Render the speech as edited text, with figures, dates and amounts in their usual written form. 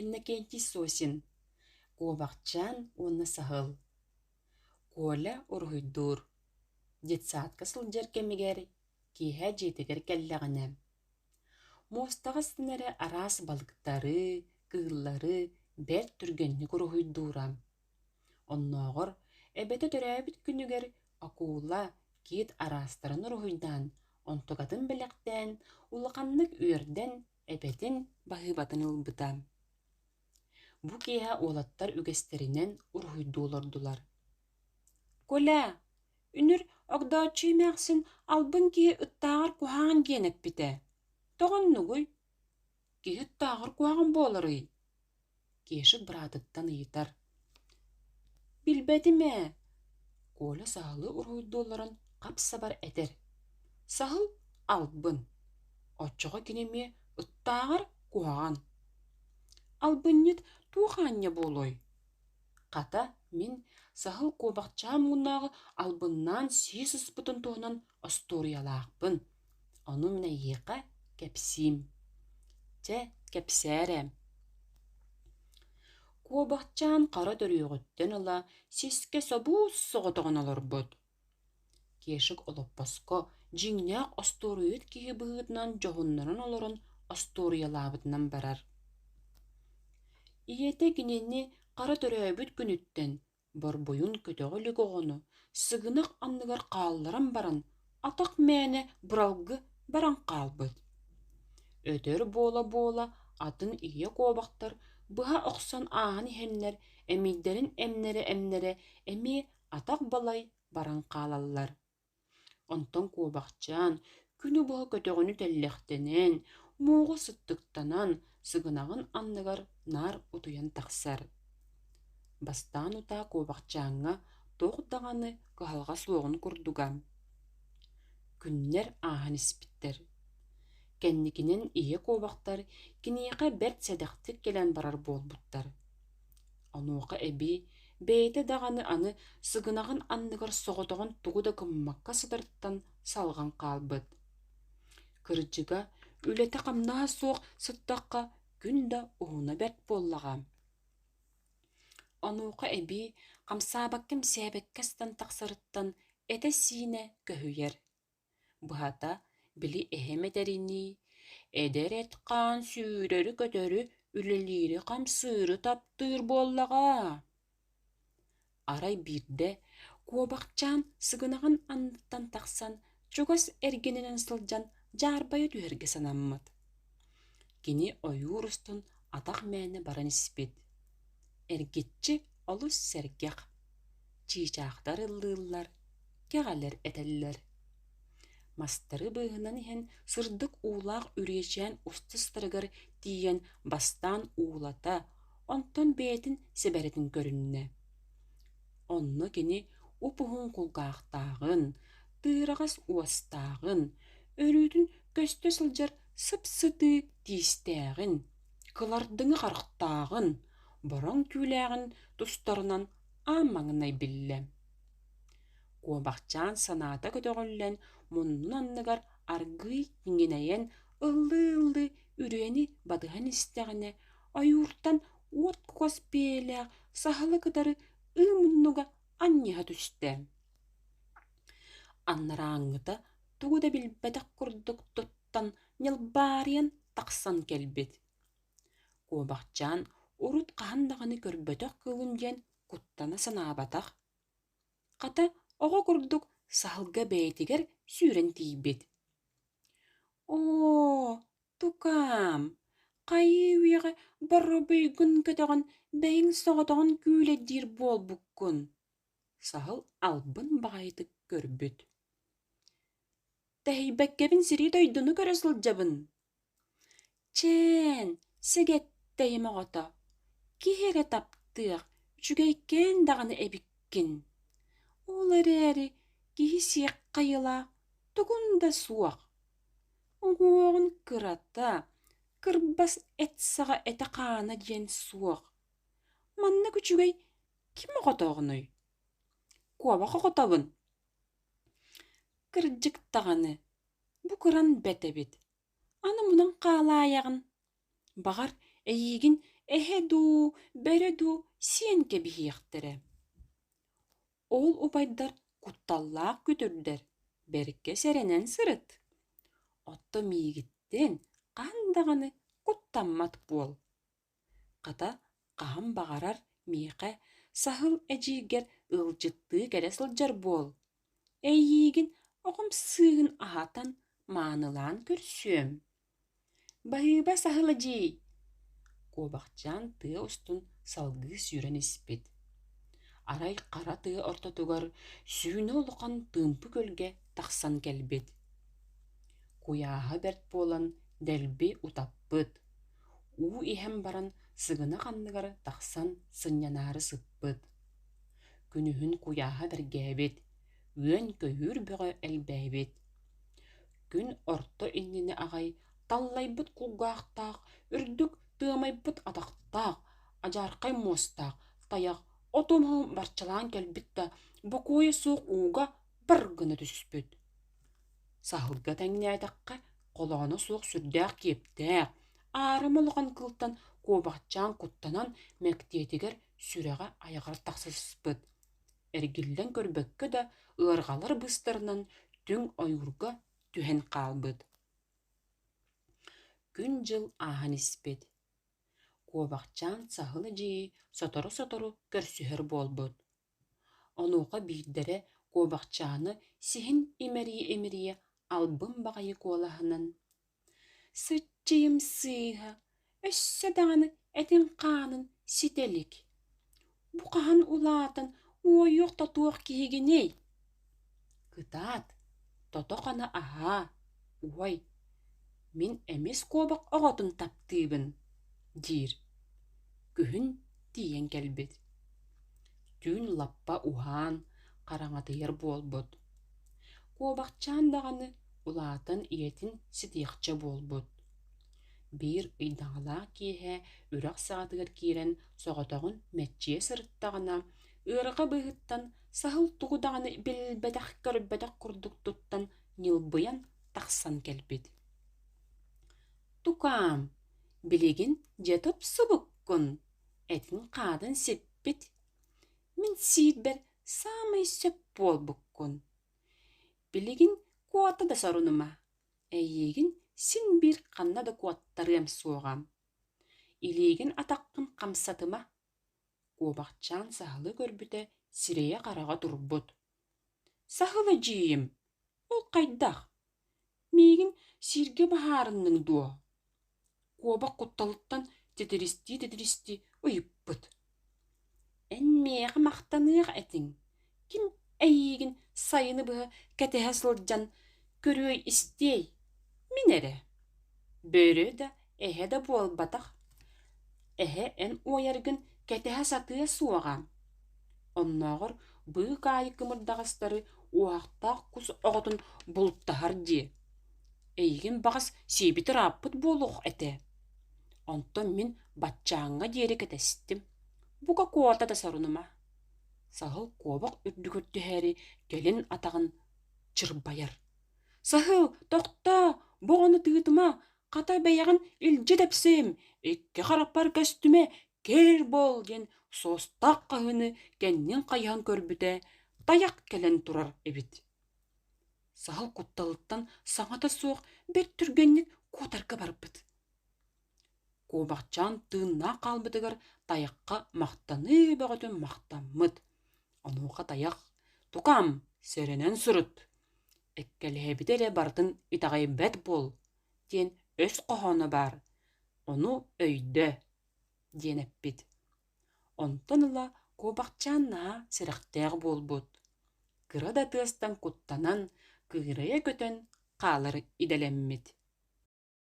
Иннокентий Сосин Куобахчаан уонна саһыл Коля уруһуйдуур, детсадка сылдьар кэмигэр киэһэ дьиэтигэр кэллэҕинэ, муостаҕа сытан эрэ араас балыктары, кыыллары бэрт түргэнник уруһуйдуура. Оннооҕор эбэтэ төрөөбүт күнүгэр акула, кит араастарын уруһуйдаан, онтукатын бэлэхтээн, улаханнык үөрдэн эбэтин баһыыбатын ылбыта. Бу киэһэ уолаттар үгэстэринэн уруһуйдуу олордулар. «Коля, үнүр Огдооччу эмээхсин албын киһи ыттааҕар куһаҕан диэн эппитэ. Тоҕо оннугуй? Киһи ыттааҕар куһаҕан буоларый?» Кешик быраатыттан ыйытар. «Билбэтим ээ» Коля саһылы уруһуйдуу олорон хап-сабар этэр: «Саһыл албын, оччоҕо кини эмиэ ыттааҕар куһаҕан. Албынньыт туох аанньа буолуой? Хата, мин саһыл куобахчаан муҥнааҕы албыннаан сии сыспытын туһунан остуоруйалаахпын, ону мин эйиэхэ кэпсиим. Чэ, кэпсээ эрэ Куобахчаан хара төрүөҕүттэн ыла сискэ собуус соҕотоҕун олорбут. Кешик олоппоско дьиҥнээх остуоруйут киһи быһыытынан дьоһуннаран олорон остуоруйалаабытынан барар. Ийэтэ кинини хара төрөөбүт күнүттэн Борбуйун көтөҕө илик оҕону сыгынах анныгар хаалларан баран, атах мээнэ быралгы баран хаалбыт. Өтөр буола-буола атын ийэ куобахтар быһа охсон ааһан иһэннэр эмийдэрин эмнэрэ-эмнэрэ эмиэ атах балай баран хаалаллар. Онтон куобахчаан күнү быһа көтөҕөнү тэллэхтэнэн, муоҕу сыттыктанан, сыгынаҕын анныгар наар утуйан тахсар. Бастаан утаа куобахчааҥҥа туох даҕаны кыһалҕа суоҕун курдуга. Күннэр ааһан испиттэр. Кэнникинэн ийэ куобахтар киниэхэ бэрт сэдэхтик кэлэн барар буолбуттар. Онуоха эбии бэйэтэ даҕаны аны сыгынаҕын анныгар соҕотоҕун тугу да гыммакка сытарыттан салҕан хаалбыт. Кырдьыга, үлэтэ-хамнаһа суох сыттахха күн да уһуна бэрт буоллаҕа. Онуоха эбии хамсаабакка-имсээбэккэ сытан тахсарыттан этэ-сиинэ көһүйэр. Быһата, били эһэм этэринии, эдэр эт-хаан сүүрэри-көтөрү, үлэлиири-хамсыыры таптыыр буоллаҕа. Арай биирдэ куобахчаан сыгынаҕын анныттан тахсан чугас эргининэн сылдьан дьаарбайа түһэргэ санаммыт. Кини ойуур устун атах мээнэ баран испит. Эргиччи олус сэргэх, чыычаахтар ыллыыллар, кэҕэлэр этэллэр. Мастары быыһынан иһэн сырдык уулаах үрүйэчээн уста сытарыгар тиийэн бастаан уулата, онтон бэйэтин сэбэрэтин көрүннэ. Онно кини уп-уһун кулгаахтааҕын, тыыраҕас уостааҕын, өрүүтүн көстө сылдьар сып-сытыы тиистээҕин, кылардыҥы харахтааҕын, бороҥ түүлээҕин тустарынан аан маҥнай биллэ. Куобахчаан санаата көтөҕүллэн, муннун анныгар аргыый иҥинэйэн ыллыы-ыллыы үрүйэни батыһан истэҕинэ, ойууртан уот кугас бэйэлээх саһылы кытары ыы муннуга анньыһа түстэ. Анарааҥҥыта тугу да билбэтэх курдук туттан ньылбаарыйан тахсан кэлбит. Куобахчаан урут хаһан даҕаны көрбөтөх кыылым диэн куттана санаабатах. Хата, оҕо курдук саһылга бэйэтигэр сүүрэн тиийбит. «Оо, тукаам, хайыы үйэҕэ боробуйгун көтөҕөн бэйэҥ соҕотоҕун күүлэйдиир буолбуккун» саһыл албын баҕайытык көрбүт. «Тэһийбэккэбин сири-дойдуну көрө сылдьабын Чээн, сэгэттэйим оҕото, киһи эрэ таптыах, үчүгэйкээн даҕаны эбиккин. Ол эрээри киһи сиэххэ айылаах тугун да суох. Уҥуоҕун кырата, кырбас эт саҕа этэ-хаана диэн суох. Маннык үчүгэй ким оҕотооҕунуй? Куобах оҕотобун. Кырдьык даҕаны, бу кыран бэрт эбит Аны мунан хаалаайаҕын, баҕар, эйиигин Эһэ дуу, бөрө дуу сиэн кэбиһиэхтэрэ. Ол убайдар кутталлаах күтүрдэр, бэркэ сэрэнэн сырыт. Оттон миигиттэн хаһан даҕаны куттаммат буол. Хата, хаһан баҕарар миэхэ саһыл эдьиийгэр ыалдьыттыы кэлэ сылдьар буол. Эйиигин оҕом сыыһын аһатан, маанылаан көрсүөм. Баһыыба саһыл эдьиий! Куобахчаан тыа устун салгыы сүүрэн испит. Арай хара тыа ортотугар сүүнэ улахан тыымпы күөлгэ тахсан кэлбит. Куйааһа бэрт буолан дэлби утаппыт, уу иһэн баран сыгынах анныгар тахсан сынньанаары сыппыт. Күнүһүн куйааһа бэргээбит, үөн-көйүүр бөҕө элбээбит. Күн орто иннинэ аҕай таллайбыт кулгаахтаах, үрдүк тыамайбыт атахтаах, адьархай муостаах тайах оту-маһы барчалаан кэлбит да, бокуойа суох ууга бар гына түспүт. Саһылга тэҥнээтэххэ, холооно суох сүрдээх киэптээх, аарыма улахан кыылтан куобахчаан куттанан мэктиэтигэр сүрэҕэ айаҕар тахсыспыт. Эргиллэн көрбөккө да ыарҕалар быыстарынан түҥ ойуурга түһэн хаалбыт. Күн-дьыл ааһан испит. Куобахчаан саһыл эдьиийи сотору-сотору көрсүһэр буолбут. Онуоха биирдэрэ куобахчааны сиһин имэрийэ-имэрийэ албын баҕайы куолаһынан «Сыччыйым сыыһа, өссө даҕаны этин-хаанын ситэ илик. Бу хаһан улаатан уойуох-тотуох киһигиний? Кытаат, тото-хана аһаа, уой, мин эмис куобах оҕотун таптыыбын» диир. Күһүн тиийэн кэлбит. Түүн лаппа уһаан, хараҥатыйар буолбут. Куобахчаан даҕаны улаатан ийэтин ситиэхчэ буолбут. Биир ыйдаҥалаах киэһэ үрэх саҕатыгар киирэн соҕотоҕун мэччийэ сырыттаҕына, ыарҕа быыһыттан саһыл тугу даҕаны билбэтэх-көрбөтөх курдук туттан ньылбыйан тахсан кэлбит. «Тукаам, билигин дьэ тупсубуккун, этин-хаатын сиппит. Мин сиирбэр саамай сөп буолбуккун. Билигин куота да сорунума, эйиигин син биир ханна да куоттарыам суоҕа. Илиигин атаххын хамсатыма» Куобахчаан саһылы көрбүтэ сирэйэ-хараҕа турбут. «Саһыл эдьиийим, ол хайдах? Миигин сииргэ баһаарынныҥ дуо?» Куобах кутталыттан титиристии-титиристии ыйыппыт. «Эн миэхэ махтаныах этиҥ, ким эйиигин сайыны быһа кэтэһэ сылдьан көрүөй-истиэй, мин эрэ. Бөрө да, эһэ да буолбатах. Эһэ эн уойаргын кэтэһэ сатыа суоҕа. Оннооҕор быыкаайык кымырдаҕастары уоһахтаах кус оҕотун бултаһар дии. Эйигин баҕас сиэбит ырааппыт буолуох этэ. Онтон мин баччааҥҥа диэри кэтэстим. Бука куота да сорунума. Саһыл куобах үрдүгэр түһээри кэлин атаҕын чырбайар. Саһыл, тохтоо, бу оҕону тыытыма, хата бэйэҕин илдьи тэпсиэм, икки харахпар көстүмэ, кэр буол диэн суостаах хаһыыны кэннин хайыһан көрбүтэ, тайах кэлэн турар эбит. Саһыл кутталыттан саҥата суох бэрт түргэнник куотарга барбыт. Куобахчаан тыыннаах хаалбытыгар тайахха махтаныы бөҕөтүн махтаммыт. Онуоха тайах «Тукаам, сэрэнэн сырыт, эккэлэһэбит эрэ барытын итэҕэйбэт буол» диэн өс хоһооно баар, ону өйдөө диэн эппит. Онтон ыла куобахчаан наһаа сэрэхтээх буолбут, кыра да тыастан куттанан, кыырайа көтөн хаалар идэлэммит.